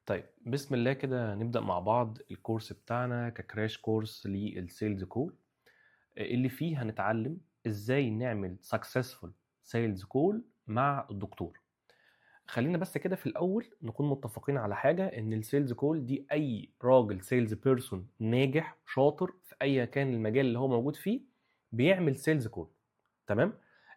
طيب، بسم الله كده نبدأ مع بعض ال course بتاعنا ك crash course لل sales call، اللي فيه هنتعلم ازاي نعمل successful sales call مع الدكتور. خلينا بس كده في الاول نكون متفقين على حاجه، ان ال sales call دي اي راجل sales person ناجح شاطر في اي كان المجال اللي هو موجود فيه بيعمل sales call، تمام؟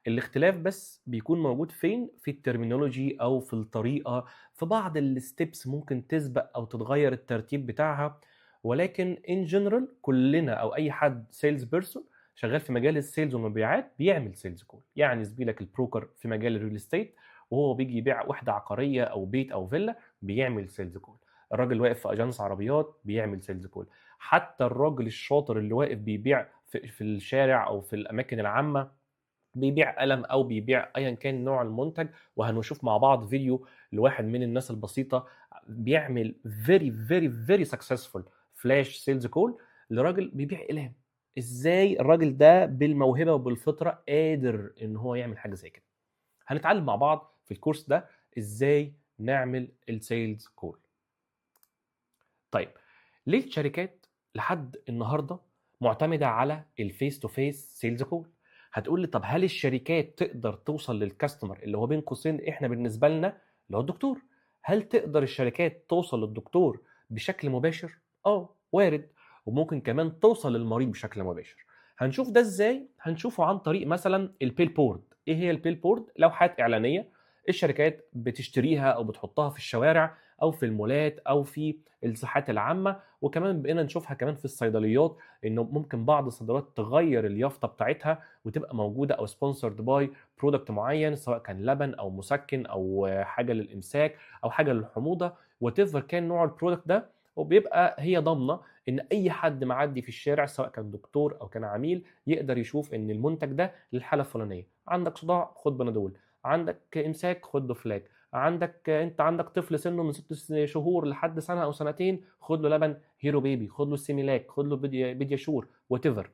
الاختلاف بس بيكون موجود فين؟ في ال terminology او في الطريقه، في بعض ال steps ممكن تسبق او تتغير الترتيب بتاعها، ولكن in general كلنا او اي حد sales person شغال في مجال ال sales والمبيعات بيعمل sales call. يعني زميلك ال broker في مجال ال real estate وهو بيجي يبيع وحده عقارية او بيت او فيلا بيعمل sales call، الراجل واقف في اجانس عربيات بيعمل sales call، حتى الراجل الشاطر اللي واقف بيبيع في الشارع او في الاماكن العامة بيبيع قلم او بيبيع ايا كان نوع المنتج. وهنشوف مع بعض فيديو لواحد من الناس البسيطة بيعمل very very very successful flash sales call لراجل بيبيع اقلام. ازاي الراجل ده بالموهبه وبالفطره قادر ان هو يعمل حاجة زي كده؟ هنتعلم مع بعض في ال course ده ازاي نعمل ال sales call. طيب، ليه الشركات لحد النهارده معتمدة على ال face to face sales call؟ هتقول لي طب هل الشركات تقدر توصل لل customer اللي هو بين قوسين احنا بالنسبة لنا اللي هو الدكتور؟ هل تقدر الشركات توصل للدكتور بشكل مباشر؟ اه وارد، وممكن كمان توصل للمريض بشكل مباشر. هنشوف ده ازاي؟ هنشوفه عن طريق مثلا ال billboard. ايه هي ال billboard؟ لوحات اعلانية الشركات بتشتريها او بتحطها في الشوارع او في المولات او في الساحات العامه، وكمان بقينا نشوفها كمان في الصيدليات، انه ممكن بعض الصيدليات تغير اليافطه بتاعتها وتبقى موجودة او sponsored by product معين، سواء كان لبن او مسكن او حاجة للامساك او حاجة للحموضه، whatever كان نوع ال product ده، وبيبقى هي ضامنه ان اي حد معدي في الشارع سواء كان دكتور او كان عميل يقدر يشوف ان المنتج ده للحالة الفلانية. عندك صداع خد بنادول، عندك امساك خد دوفلاك، عندك انت عندك طفل سنة من 6 شهور لحد سنة او سنتين خد له لبن هيرو بيبي، خد له سيميلاك، خد له بيدياشور، whatever.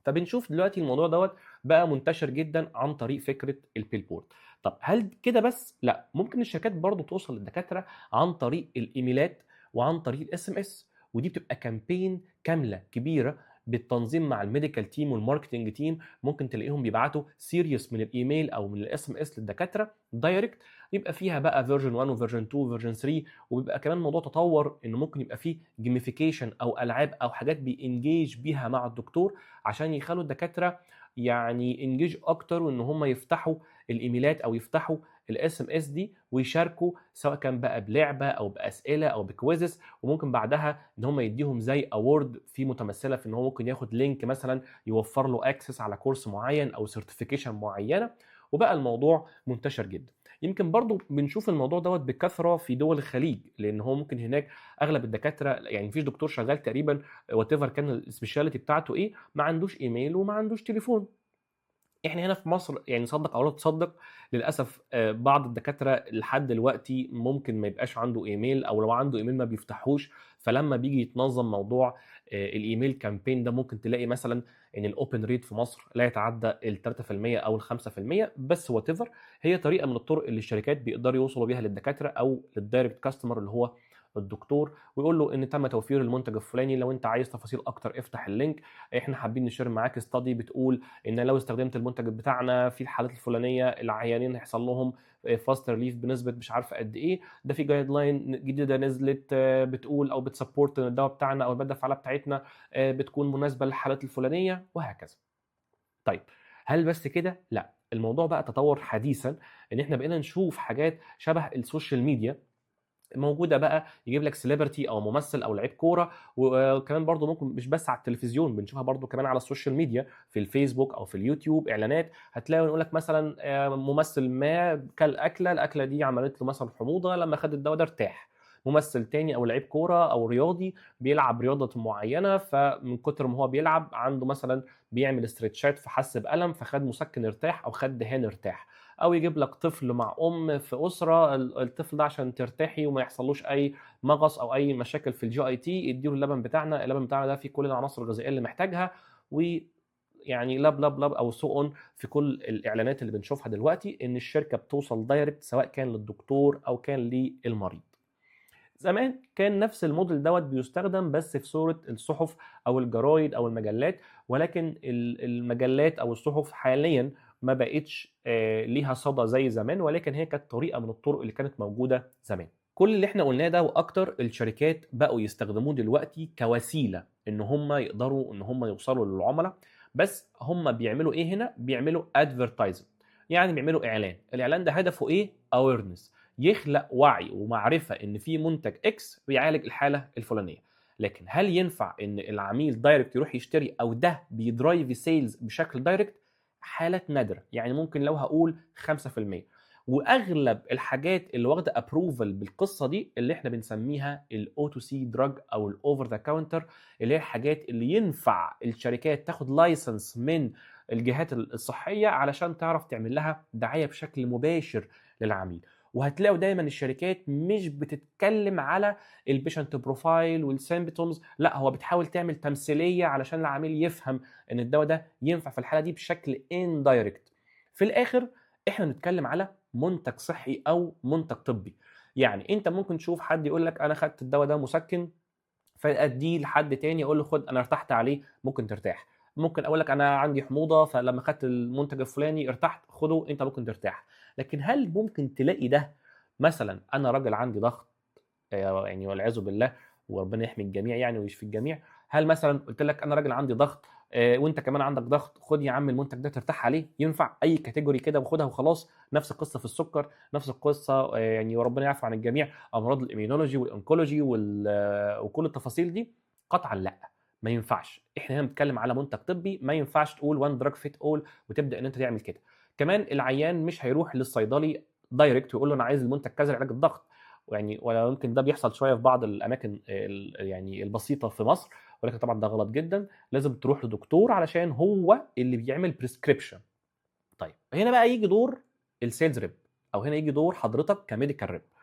فبنشوف دلوقتي الموضوع دوت بقى منتشر جدا عن طريق فكرة ال billboard. طب هل كده بس؟ لا، ممكن الشركات برضو توصل للدكاتره عن طريق الايميلات وعن طريق ال SMS، ودي بتبقى campaign كاملة كبيرة بالتنظيم مع ال medical team وال marketing team. ممكن تلاقيهم بيبعتوا series من الايميل او من ال SMS للدكاتره direct، يبقى فيها بقى version 1 و version 2 و version 3، وبيبقى كمان الموضوع تطور انه ممكن يبقى فيه gamification او العاب او حاجات بي engage بيها مع الدكتور عشان يخلوا الدكاترة يعني engage اكتر، وان هم يفتحوا الايميلات او يفتحوا ال SMS دي ويشاركوا، سواء كان بقى بلعبه او باسئلة او ب quizzes. وممكن بعدها ان هم يديهم زي award في متمثلة في ان هو ممكن ياخد link مثلا يوفر له access على course معين او certification معينه. وبقى الموضوع منتشر جدا. يمكن برضو بنشوف الموضوع دوت بكثرة في دول الخليج، لان هو ممكن هناك اغلب الدكاتره، يعني مفيش دكتور شغال تقريبا whatever كان ال specialty بتاعته ايه ما عندوش ايميل وما عندوش تليفون. احنا هنا في مصر يعني صدق او لا تصدق للاسف بعض الدكاترة لحد دلوقتي ممكن ما يبقاش عنده ايميل، او لو عنده ايميل ما بيفتحوش. فلما بيجي يتنظم موضوع ال email campaign ده ممكن تلاقي مثلا ان ال open rate في مصر لا يتعدى ال 3% او ال 5% بس. whatever، هي طريقه من الطرق اللي الشركات بيقدروا يوصلوا بيها للدكاتره او لل direct customer اللي هو الدكتور، ويقول له ان تم توفير المنتج الفلاني، لو انت عايز تفاصيل اكتر افتح ال link، احنا حابين ن share معاك study بتقول ان لو استخدمت المنتج بتاعنا في الحالات الفلانية العيانين هيحصل لهم fast relief بنسبة مش عارفه قد ايه، ده في guideline جديدة نزلت بتقول او بت support ان الدواء بتاعنا او المادة الفعالة بتاعتنا بتكون مناسبة للحالات الفلانية وهكذا. طيب، هل بس كده؟ لا، الموضوع بقى تطور حديثا ان احنا بقينا نشوف حاجات شبه ال social media موجودة بقى، يجيب لك celebrity او ممثل او لعيب كوره، وكمان برضو ممكن مش بس على التلفزيون، بنشوفها برضو كمان على ال social media في الفيسبوك او في اليوتيوب اعلانات، هتلاقي يقول لك مثلا ممثل ما كل اكله، الاكلة دي عملت له مثلا حموضه، لما خد الدواء ده ارتاح. ممثل تاني او لعيب كورة او رياضي بيلعب رياضة معينه، فمن كتر ما هو بيلعب عنده مثلا بيعمل stretch ات فحس بالم فخد مسكن ارتاح او خد دهان ارتاح. او يجيب لك طفل مع ام في اسره، الطفل ده عشان ترتاحي وما يحصلوش اي مغص او اي مشاكل في ال GIT اديله اللبن بتاعنا، اللبن بتاعنا ده فيه كل العناصر الغذائية اللي محتاجها، و يعني blah blah blah او so on. في كل الاعلانات اللي بنشوفها دلوقتي ان الشركة بتوصل direct سواء كان للدكتور او كان للمريض. زمان كان نفس الموديل دوت بيستخدم بس في صوره الصحف او الجرايد او المجلات، ولكن المجلات او الصحف حاليا ما بقتش ليها صدى زي زمان، ولكن هي كانت طريقه من الطرق اللي كانت موجودة زمان. كل اللي احنا قلناه ده واكتر الشركات بقوا يستخدموه دلوقتي كوسيلة ان هم يقدروا ان هم يوصلوا للعملاء. بس هم بيعملوا ايه هنا؟ بيعملوا advertising، يعني بيعملوا اعلان. الاعلان ده هدفه ايه؟ awareness، يخلق وعي ومعرفة ان في منتج X بيعالج الحالة الفلانية. لكن هل ينفع ان العميل direct يروح يشتري او ده بي drive sales بشكل direct؟ حالات نادرة، يعني ممكن لو هقول 5%. واغلب الحاجات اللي واخده approval بالقصة دي اللي احنا بنسميها ال OTC drug او ال over the counter، اللي هي الحاجات اللي ينفع الشركات تاخد license من الجهات الصحية علشان تعرف تعمل لها دعاية بشكل مباشر للعميل. وهتلاقوا دايما الشركات مش بتتكلم على ال patient profile وال symptoms، لا هو بتحاول تعمل تمثيلية علشان العميل يفهم ان الدواء ده ينفع في الحالة دي بشكل indirect. في الاخر احنا بنتكلم على منتج صحي او منتج طبي. يعني انت ممكن تشوف حد يقول لك انا خدت الدواء ده مسكن، فاديه لحد تاني اقول له خد انا ارتحت عليه، ممكن ترتاح. ممكن اقول لك انا عندي حموضه فلما خدت المنتج الفلاني ارتحت، خده انت ممكن ترتاح. لكن هل ممكن تلاقي ده مثلا انا راجل عندي ضغط، يعني والعياذ بالله وربنا يحمي الجميع يعني ويشفي الجميع، هل مثلا قلت لك انا راجل عندي ضغط وانت كمان عندك ضغط، خد يا عم المنتج ده ترتاح عليه، ينفع اي category كده وخدها وخلاص؟ نفس القصة في السكر، نفس القصة يعني وربنا يعفو عن الجميع، امراض ال immunology وال oncology وكل التفاصيل دي قطعا لا، ما ينفعش. احنا هنا بنتكلم على منتج طبي، ما ينفعش تقول one drug fit all وتبدا ان انت تعمل كده. كمان العيان مش هيروح للصيدلي direct ويقول له انا عايز المنتج كذا لعلاج الضغط، يعني ولا يمكن ده بيحصل شوية في بعض الاماكن يعني البسيطة في مصر، ولكن طبعا ده غلط جدا. لازم تروح لدكتور علشان هو اللي بيعمل prescription. طيب هنا بقى يجي دور ال sales rep، او هنا يجي دور حضرتك ك medical rep،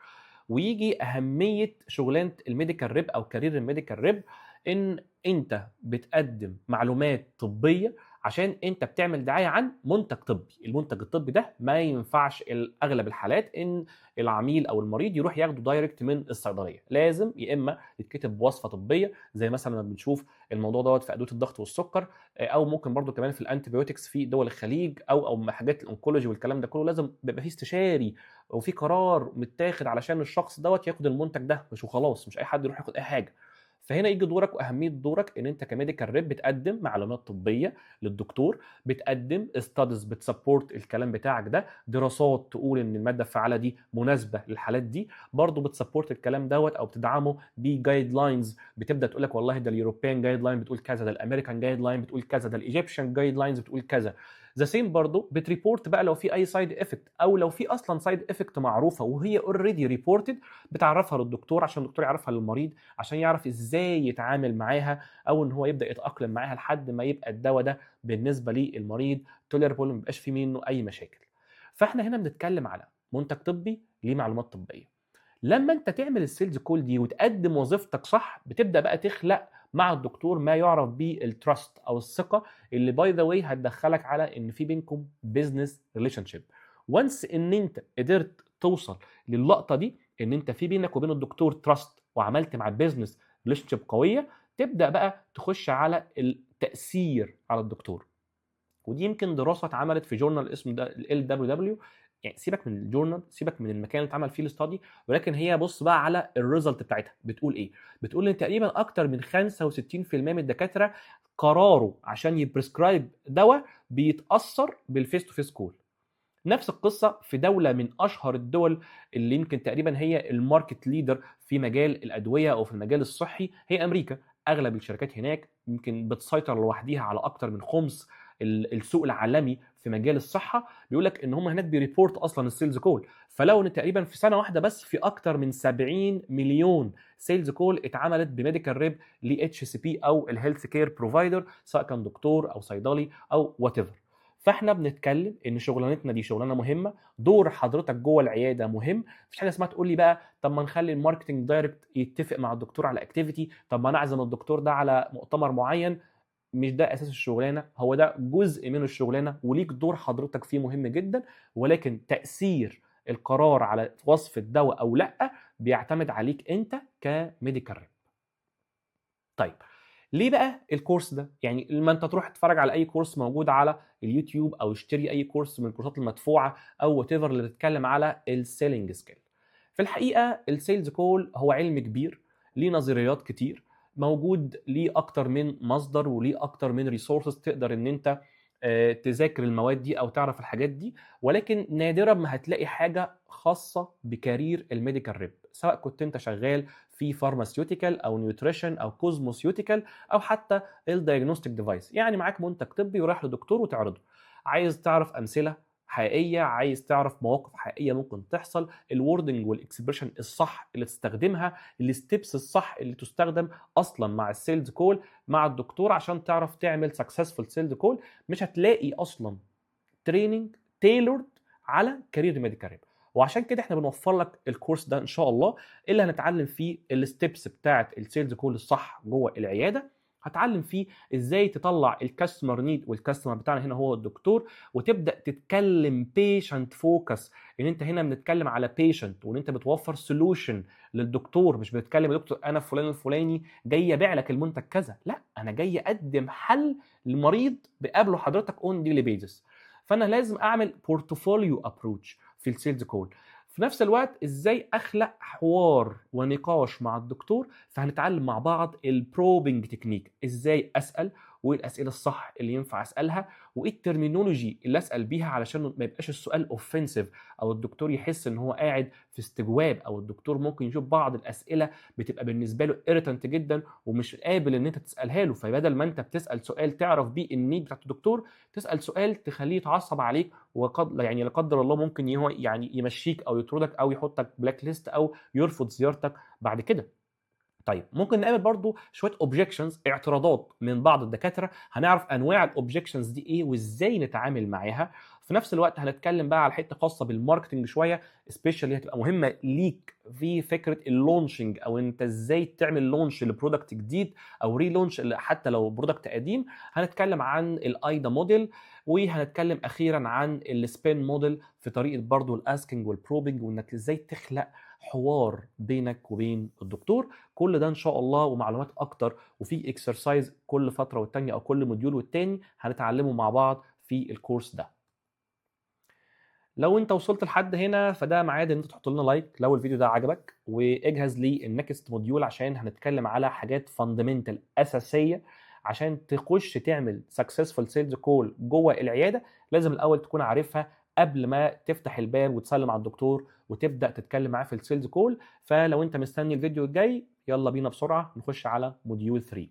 ويجي اهمية شغلانة ال medical rep او career ال medical rep، ان انت بتقدم معلومات طبية عشان انت بتعمل دعاية عن منتج طبي. المنتج الطبي ده ما ينفعش اغلب الحالات ان العميل او المريض يروح ياخده direct من الصيدلية، لازم يا اما يتكتب بوصفه طبية زي مثلا ما بنشوف الموضوع دوت في ادوية الضغط والسكر، او ممكن برضو كمان في ال antibiotics في دول الخليج، او حاجات ال oncology والكلام ده كله، لازم بيبقى فيه استشاري وفي قرار متاخد علشان الشخص دوت ياخد المنتج ده، مش وخلاص، مش اي حد يروح ياخد اي حاجة. فهنا يجي دورك واهمية دورك ان انت ك medical rep بتقدم معلومات طبية للدكتور، بتقدم studies بت support الكلام بتاعك ده، دراسات تقول ان المادة الفعالة دي مناسبة للحالات دي، برضو بت support الكلام دوت او بتدعمه ب guidelines، بتبدا تقول لك والله ده ال European guideline بتقول كذا، ده ال American guideline بتقول كذا، ده ال Egyptian guidelines بتقول كذا. the same برضو بت report بقى لو في اي side effect، او لو في اصلا side effect معروفة وهي already reported بتعرفها للدكتور عشان الدكتور يعرفها للمريض عشان يعرف ازاي يتعامل معاها، او ان هو يبدا يتاقلم معاها لحد ما يبقى الدواء ده بالنسبة للمريض tolerable، ما يبقاش فيه منه اي مشاكل. فاحنا هنا بنتكلم على منتج طبي ليه معلومات طبية. لما انت تعمل ال sales call دي وتقدم وظيفتك صح، بتبدا بقى تخلق مع الدكتور ما يعرف بال trust او الثقة، اللي by the way هتدخلك على ان في بينكم business relationship. once ان انت قدرت توصل للقطه دي ان انت في بينك وبين الدكتور trust وعملت مع business relationship قوية، تبدا بقى تخش على التاثير على الدكتور. ودي يمكن دراسة اتعملت في journal اسمه ده LWW، يعني سيبك من ال journal، سيبك من المكان اللي اتعمل فيه ال study، ولكن هي بص بقى على ال result بتاعتها بتقول ايه. بتقول ان تقريبا اكتر من 65% من الدكاترة قراره عشان ي prescribe دواء بيتاثر بال face to face call. نفس القصة في دولة من اشهر الدول اللي يمكن تقريبا هي ال market leader في مجال الادوية او في المجال الصحي، هي امريكا. اغلب الشركات هناك يمكن بتسيطر لوحديها على اكتر من خمس السوق العالمي في مجال الصحة. بيقول لك ان هم هناك بي report اصلا ال sales call، فلو ان تقريبا في سنة واحدة بس في اكتر من 70 مليون sales call اتعملت ب medical rep ل HCP او ال health care provider، سواء كان دكتور او صيدلي او whatever. فاحنا بنتكلم ان شغلانتنا دي شغلانة مهمة، دور حضرتك جوه العيادة مهم. مفيش حاجة اسمها تقول لي بقى طب ما نخلي ال marketing direct يتفق مع الدكتور على activity، طب ما نعزم الدكتور ده على مؤتمر معين. مش ده اساس الشغلانة، هو ده جزء من الشغلانة وليك دور حضرتك فيه مهم جدا، ولكن تاثير القرار على وصف الدواء او لا بيعتمد عليك انت ك medical rep. طيب ليه بقى الكورس ده؟ يعني لما انت تروح تتفرج على اي كورس موجود على اليوتيوب او اشتري اي كورس من الكورسات المدفوعه او whatever اللي بتتكلم على ال selling skill، في الحقيقة ال sales call هو علم كبير، ليه نظريات كتير، موجود ليه اكتر من مصدر وليه اكتر من resources تقدر ان انت تذاكر المواد دي او تعرف الحاجات دي، ولكن نادرا ما هتلاقي حاجة خاصة ب career ال medical rep، سواء كنت انت شغال في pharmaceutical او nutrition او cosmeceutical او حتى ال diagnostic device. يعني معاك منتج طبي ورايح لدكتور وتعرضه، عايز تعرف امثلة حقيقيه، عايز تعرف مواقف حقيقية ممكن تحصل، ال wording وال expression الصح اللي تستخدمها، ال steps الصح اللي تستخدم اصلا مع ال sales call مع الدكتور عشان تعرف تعمل successful sales call. مش هتلاقي اصلا training tailored على career medical rep، وعشان كده احنا بنوفر لك الكورس ده ان شاء الله، اللي هنتعلم فيه ال steps بتاعه ال sales call الصح جوه العياده، هتعلم فيه ازاي تطلع ال customer need، وال customer بتاعنا هنا هو الدكتور، وتبدا تتكلم patient focus، ان انت هنا بنتكلم على patient وان انت بتوفر solution للدكتور، مش بتتكلم يا دكتور انا فلان الفلاني جاي ابيع لك المنتج كذا، لا انا جاي اقدم حل لمريض بقابله حضرتك on daily basis. فانا لازم اعمل portfolio approach في ال sales call. في نفس الوقت ازاي اخلق حوار ونقاش مع الدكتور، فهنتعلم مع بعض ال probing technique، ازاي اسال وايه الاسئلة الصح اللي ينفع اسالها، وايه ال terminology اللي اسال بيها علشان ما يبقاش السؤال offensive او الدكتور يحس ان هو قاعد في استجواب، او الدكتور ممكن يشوف بعض الاسئلة بتبقى بالنسبة له irritant جدا ومش قابل ان انت تسالها له. فبدل ما انت بتسال سؤال تعرف بيه ال need بتاعت الدكتور، تسال سؤال تخليه يتعصب عليك، وقد يعني لا قدر الله ممكن هو يعني يمشيك او يطردك او يحطك black list او يرفض زيارتك بعد كده. طيب ممكن نقابل برضو شوية objections، اعتراضات من بعض الدكاتره، هنعرف انواع ال objections دي ايه وازاي نتعامل معاها. في نفس الوقت هنتكلم بقى على حتة خاصة بال marketing شوية، especially هتبقى مهمة ليك في فكرة ال launching، او انت ازاي تعمل launch ل product جديد او relaunch حتى لو product قديم. هنتكلم عن ال AIDA model، وهنتكلم اخيرا عن ال SPIN model في طريقه برضو ال asking وال probing، وانك ازاي تخلق حوار بينك وبين الدكتور. كل ده ان شاء الله ومعلومات اكتر، وفي exercise كل فترة والتانية او كل module والتاني هنتعلمه مع بعض في الكورس ده. لو انت وصلت لحد هنا فده ميعاد ان انت تحط لنا like لو الفيديو ده عجبك، واجهز لي ال next module عشان هنتكلم على حاجات fundamental اساسية عشان تخش تعمل successful sales call جوه العياده. لازم الاول تكون عارفها قبل ما تفتح الباب وتسلم على الدكتور وتبدا تتكلم معاه في ال sales call. فلو انت مستني الفيديو الجاي يلا بينا بسرعة نخش على module 3.